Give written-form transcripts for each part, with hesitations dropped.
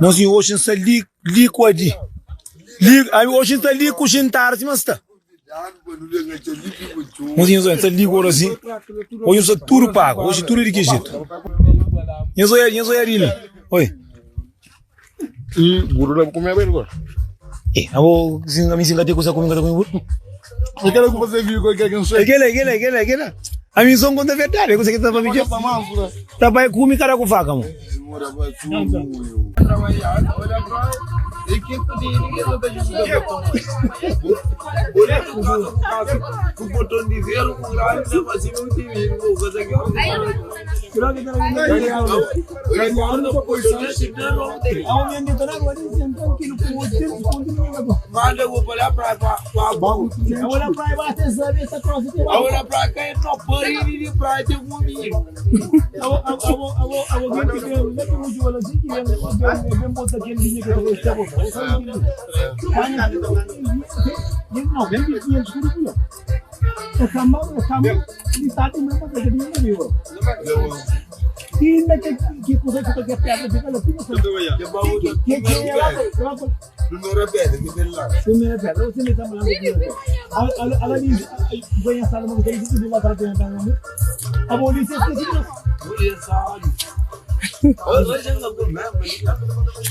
Mozinho, oxi N sta li, li ku adi. Li, oxi N sta li ku xintadu sima N sta. Mozinho, N sta li ku ora si. Oxi N sta tudu pagu, oxi tudu é di ki jetu. Nhas oia, nhas oia di li. Oi. I buru la bu kumeba el gora. E, abo, sin, ami sin ka ten kusa kumi, ka ta kumi buru. E kela ku fase viu ku kel ki N E kela, e kela, e kela, e kela. Ami son konta verdadi, kusa ki ta pa mi txeu. Ta bai kumi kada ku faka mo.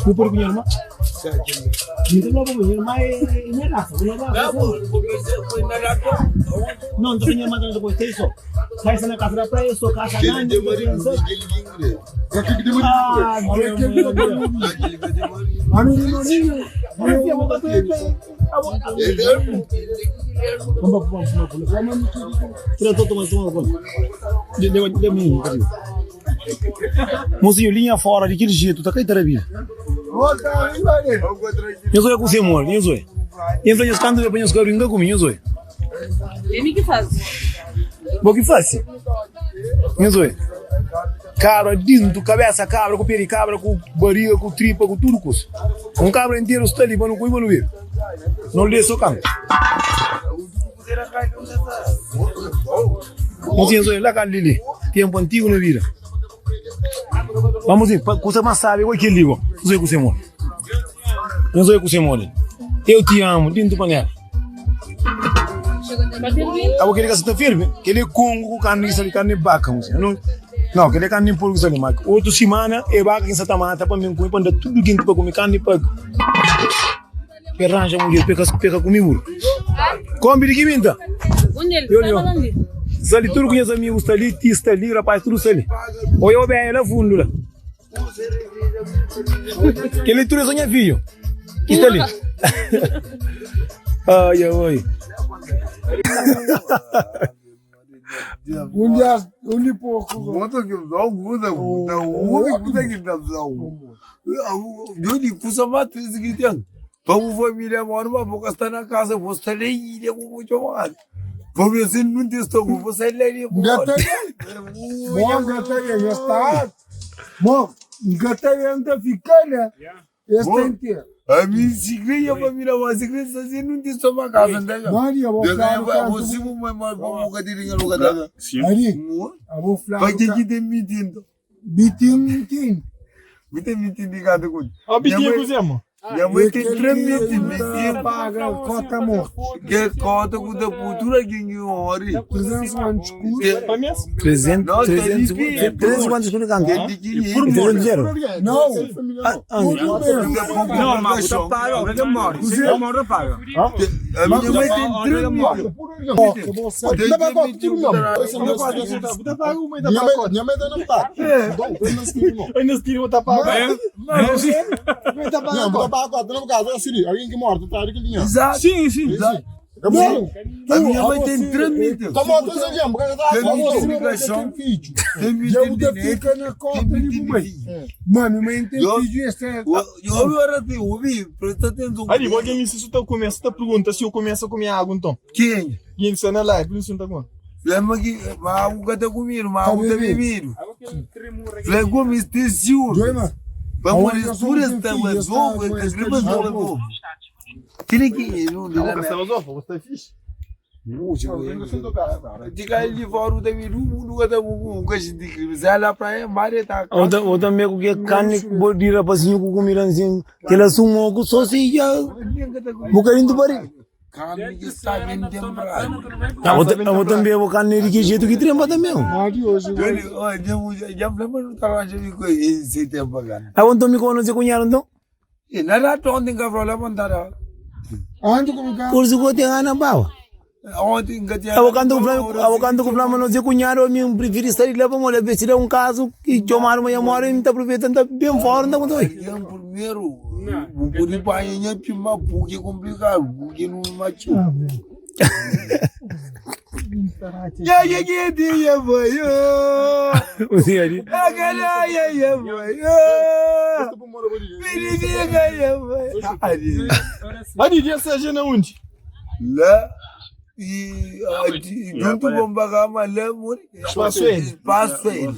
Bu pode ku nha irma? Mi ta fla pa bo, nha irma é nha rasa, bu na rasa Não, então minha irmã também tem só. Sai na casa da praia, só casa grande, criança. Ah, Mozinho, linha fora di kel jetu ta kai ta rabida. Nhos oia ku se mor, nhos oia. Nhos fla nhos kantu be pa nhos ka brinka ku mi, nhos oia. É mi ki faze. Bo ki fase. Nhos oia. Kabra dintu, kabesa kabra ku pé di kabra ku bariga ku tripa ku tudu kusa. Un kabra interu sta li pa nu kume pa nu bebe. No lê so kantu. Mozinho, nhos oia la kantu li li. Tempu antigu na vida. Vamos ver, kusa más sabi é kel li go. Nhos oia ku se mô. Nhos oia ku se mô li. Eu te amo, dintu panela. Abo kel-li ka sa ta ferve? Kel-li é kongu ku karni ki sta li, karni di baka. Nau, kel-li é karni di porku ki sta li. Ma otu simana é baka ki N sa ta mata pa mi kume, pa N da tudu jinti pa kume karni di baka. Pa e ranja mudjer pa e ka kume buru. Konbi di ki minta? Sta li tudu ku nhas amigu sta li, ti sta li, rapaz tudu sta li. Oia obeia la fundu la. Kel-li tudu é só nha fidju ki sta li. Ai, ai. Um dia, um de pouco. Bota que dá o guda, dá o guda que dá o. Eu digo, kusa mais triste que tem. Vamos família mora, mas vou estar na casa, vou estar ali, ilha, vou chamar. Vou ver se não tem estômago, vou sair ali. Bom, gata, já está. Bom, N ka ta ben ta fika la, es ten ki. Ami si kre nha família ma si kre sta si nun ti sta pa kasa nta ka. Mari abo fladu kantu bu. Si bu mai mai pa bu ka tene nha lugar ta ka. Mari abo fladu. Pa ke ki ten mitin nton? Mitin ten. Mi ten mitin di kanta ku. Oh, mitin ku ze mo? Nha mãe tem 3 meses, me paga cota morte. Que cota ku da cultura que ngi ori. 300 escudo. Pa mês? 300, 300, 300 quantos escudo canto? 300 euro? Não. Não, mas você paga, o que morre. Se não morre, paga. A minha mãe tem 3 mil. Ainda se tira outra paga. Sim, sim. Não, a minha mãe tem 3 mil. Tem filho. Tem na cota de mãe. Mano, mãe tem filho este é. Eu agora te ouvi, presta atenção. Aí, igual quem me se tá começa, tá pergunta se eu começo a comer água então. Quem? Quem está na live, por isso não tá com. Lembra que água tá comido, mas água tá bebido. Flego me tem ciúme. Vamos por esta resolve, que escreva sobre. Tiene que ir, não Água está mais off, está fixe. Tika li fora bu ta bidi un mundu ka ta bu ka xinti krimi. Sai la praia mare ta Ou tanbe ku ke karni bo di rapasinhu ku kumida nsin kila sumo ku sosi ya bu ka dintu bari. Karni ki sta ben tempradu. Abo tanbe bo karni di ki jetu ki trempa tanbe. Dja fla ma nu ta ranja di koi se tempa karni. Abo nton mi kono se kunhadu nton. E na da onti nka fala vontade. Onti ku ka. Por isso que eu tenho ana bawa. Onti nka tinha. Abo kantu ku fla, abo kantu ku fla ma no se cunhado, mi preferi sair lá pa molhar, se dá um caso que chamaram ma mora, mi ta aproveita, ta bem fora, ta conta oi. Yan primeiro, bu pudi panha nha pima porque é complicado, porque não machu. Ya ya ya ya ya Você ali. ya ya ya. Adi dia seja na onde? Lá e junto com Bagama lá muri. Espaço ele. Espaço ele.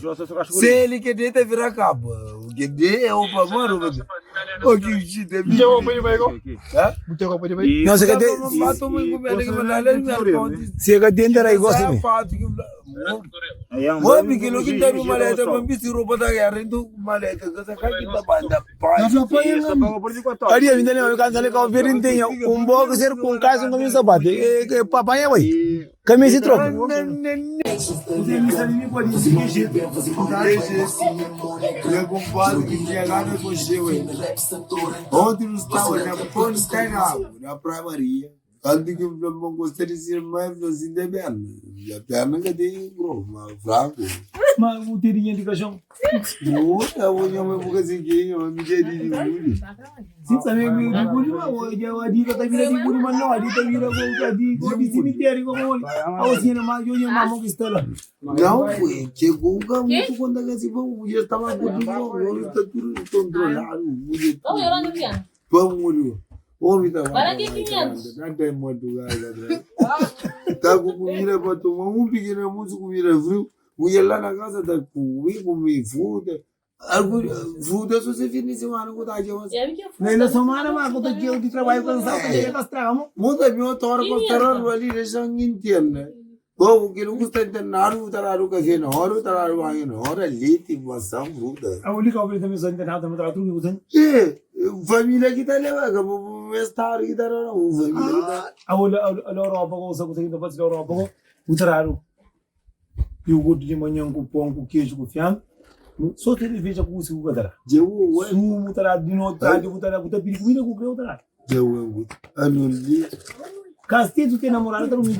Se ele que deita virar cabo. O que dê é o pamaro. O que se deve. Tem roupa de banho? Hã? Tem roupa de banho? Não, você quer ter. Se quer dentro aí gosta de. Mami que lo que tá no maleta, mami se roupa da guerra, então maleta, que você cai que tá banda. Ali a minha não cansa le kau ferin tem um boxer com casa um caminho sapato. E papai é oi. Caminho se troca. Meu compadre que tinha lá no cocheu, Ontem não estava na Ponta na Praia Maria. Tanto que eu não gostei de ser mais assim de perna. A perna que tem, bro, mas fraco. Mas o tirinha de caixão. Puta, eu vou chamar um pouquinho, eu me queria de guri. Sim, também me de guri, mas hoje a dica tá vira de guri, mas não, a dica vira com a dica de cemitério como olha. A você não mais, eu não mais que está lá. Não, foi, chegou um camuto quando a gente já estava com tudo, está tudo controlado. Vamos lá no piano. Vamos, homem tá Para que 500? Nada é madrugada. Tá com comida para tomar um pequeno almoço, comida frio. Mulher lá na casa tá comer, comer fruta. Fruta só se fim de semana com tá É que eu Na semana, mas com o dia de trabalho cansado, que chega estragamos. Muda meu tora com tarar ali deixa interna. Bom, que não custa internar, o tarar o café na hora, o tarar o banho na hora, leite, maçã, fruta. A única obra também só internado, também tá tudo usando. É, família que tá levando, o estar que tá lá, o família que tá. A olha a Europa, com o conseguindo fazer a Europa, o tararo. E o gosto de manhã com pão, com queijo, com fiambre. Só televisão com o segundo tará. Jewu, ué. Sumo tará, de noite, tará, de tará, com tapiri, comida com creu tará. Jewu, anuli. Casteto tem namorada, tá no me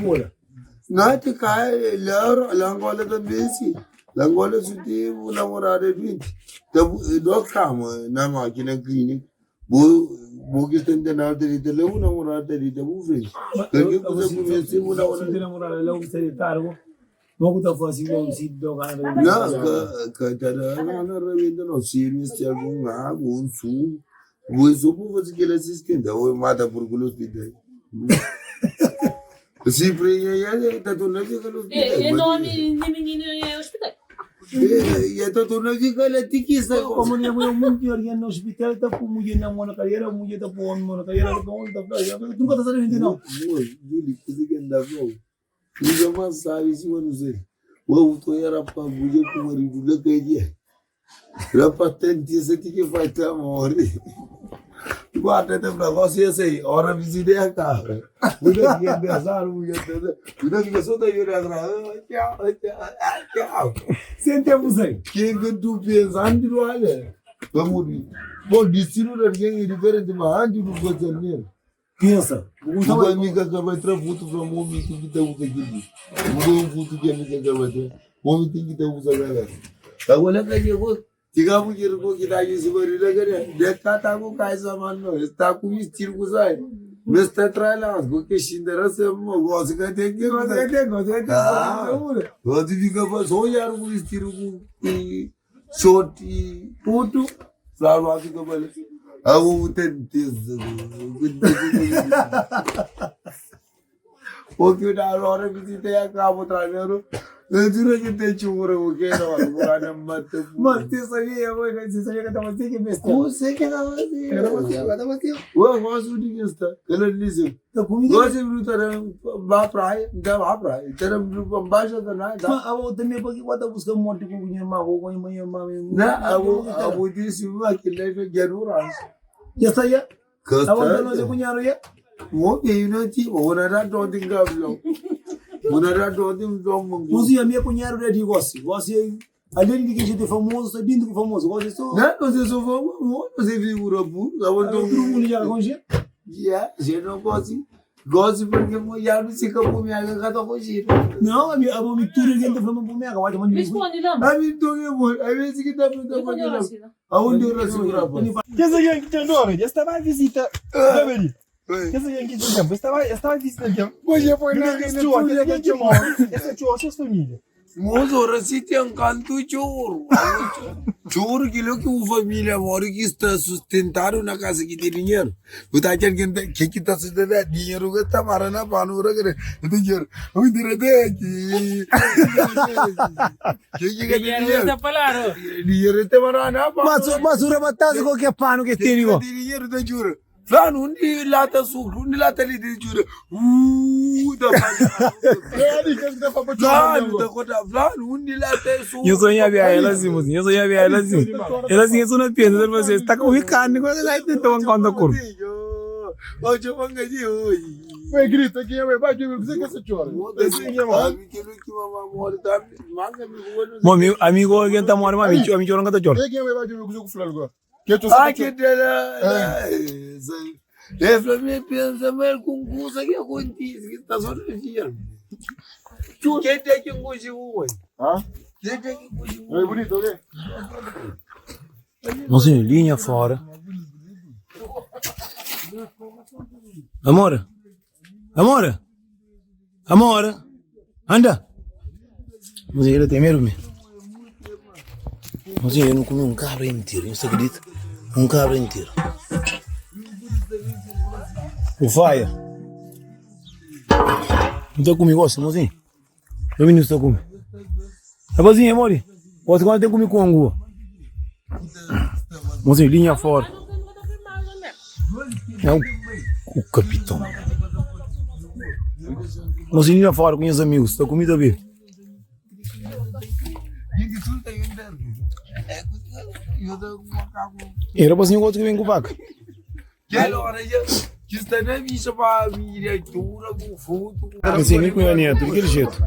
Não, te cai, lá, lá Angola também sim. Lá Angola se tem o namorado é doente. Dó calma na máquina clínica. Vou, vou que está internado ali, te levo o namorado ali, te vou frente. Qualquer coisa começa, vou Se tem namorada, logo seria tarde. Mogo tá fazendo um sítio Não, que que tá na revenda não se se algum água, um sumo. Vou só vou fazer aquele assistente, ou mata por o hospital. Se prende, tá tudo na fica no hospital. É nome de menino é hospital. E tá tudo na fica lá tiquista. Como minha mãe muito alguém no hospital tá com mulher na mão na carreira, mulher tá com homem na carreira, tá com homem tá nunca tá sabendo não. Juli, coisa que anda bom. Nunca mais sabe se eu não sei. O auto era para mulher com marido lá que dia. Rapaz, tem dia que vai ter morre. Guarda até para você assim, hora visita a cara. Mulher que pensar, mulher mulher que só daí olha atrás. Tchau, tchau, tchau. Sem tempo sem. Que que tu pensando olha. Vamos. Bom, destino da alguém é diferente, mas antes do governo. Pensa. Bukan amiga que vai trazer fruto para o homem tem que ter usa aqui. Bukan um fruto que amiga que vai trazer. O homem tem que ter usa agora. Agora que chegou, chegamos que chegou que tá isso para ele agora. De cá tá com caixa mano, está com estilo com sai. Mas está atrás lá, porque xindera se mo gosta que tem que Gosta que tem, gosta que tem. Gosta fica só olhar com estilo com short tudo. Claro, fica para Aku tentista. Porque na hora que se tem a cabo traveiro, Altura ki ta txora ku kel ora bu ka na mata bu. Mas você sabia, você sabia que tava assim que besteira. Você que tava assim. Eu tava assim, eu tava assim. Ué, gosto de que está. Ela disse, Tá comida. gosto de lutar ba praia, então ba praia. Então embaixo da nada. Mas a outra também porque bota buscar morte com minha irmã, ou com a minha irmã. Na, a vou disse, mas que leva guerra. Já está já. A outra não se Gosta. cunharam já. Mo que não ti, o na da do din gablo. O na da do din do mungu. Mas a minha cunhada é de gosto. Gosto além de que a gente é famoso, está dentro do famoso. Gosto só. Não, não sei se eu vou, não sei figura pura, Todo mundo já com gente. Yeah, eu não gosto. Gosto porque mulher não se campo minha gata com giro. Não, a minha a minha tudo gente falando por minha, agora manda. Responde lá. A mim tô mesmo, a vezes que tá muito Responde bom. lá, Cida. Aonde eu segura pô? Quer dizer que tem dor, esta vai visita. Sabe Quer dizer que tem tempo, esta vai visita aqui. Hoje foi na Esse tio, aquele que morre, esse tio, suas famílias. Moço, ora se tem um canto choro. Choro aquilo que o família mora que está sustentado na casa que tem dinheiro. O tá quem que que está sustentado dinheiro que está marana panura que tem dinheiro. O dinheiro aqui. Que que tem dinheiro? Dinheiro está marana Mas mas o rabataz qualquer pano que tem, igual. dinheiro da jura. Flano, um lata sucro, um lata ali de jura. Da É ali que tá falando. Flano, da conta, flano, um lata sucro. Eu sonhei a ver ela assim, mocinho. Eu sonhei a ver ela assim. Ela assim, isso não pensa, você está com o carne, quando ela tem uma conta cor. Hoje eu vou ganhar hoje. Ué, grita aqui, ué, vai, você que você chora. Bom, amigo, amigo, alguém tá morrendo, mas amigo, amigo, não tá chorando. Quem é, vai, você que falou agora. Que eu tô Ah, que dela. É, Flamengo pensa, mas com coisa que acontece, que está só no dinheiro. Quem tem que engolir o Hã? Quem tem que engolir É bonito, ok? Mocinho, linha fora. Amor. Amor. Amor. Anda. Mocinho, ele tem medo, me. Mocinho, eu não comi um cabra inteiro, você acredita? Um cabra inteiro. O faia. Não tá comigo, gosta, mocinho? Eu menino está comigo. Rapazinho, amor. Você agora tem que comer com angu. Mocinho, linha fora. É o capitão. Mocinho, linha fora com os amigos. Está comida bem. E rapazinho, gosto que vem com vaca. Que está na bicha para vir com foto. Assim, nem com a neto, daquele jeito.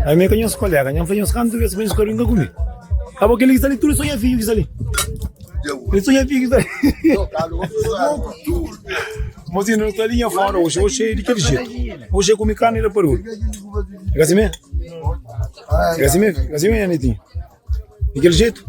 Aí me conheço colega, não faz uns cantos, vezes conheço colega comigo. Acabou que ele está ali, tudo sonha filho que está ali. Ele sonha filho que está ali. Mocinho, não está linha fora hoje, hoje é daquele jeito. Hoje é comi carne e peru. É assim mesmo? É assim mesmo? É assim mesmo, Netinho? Daquele jeito?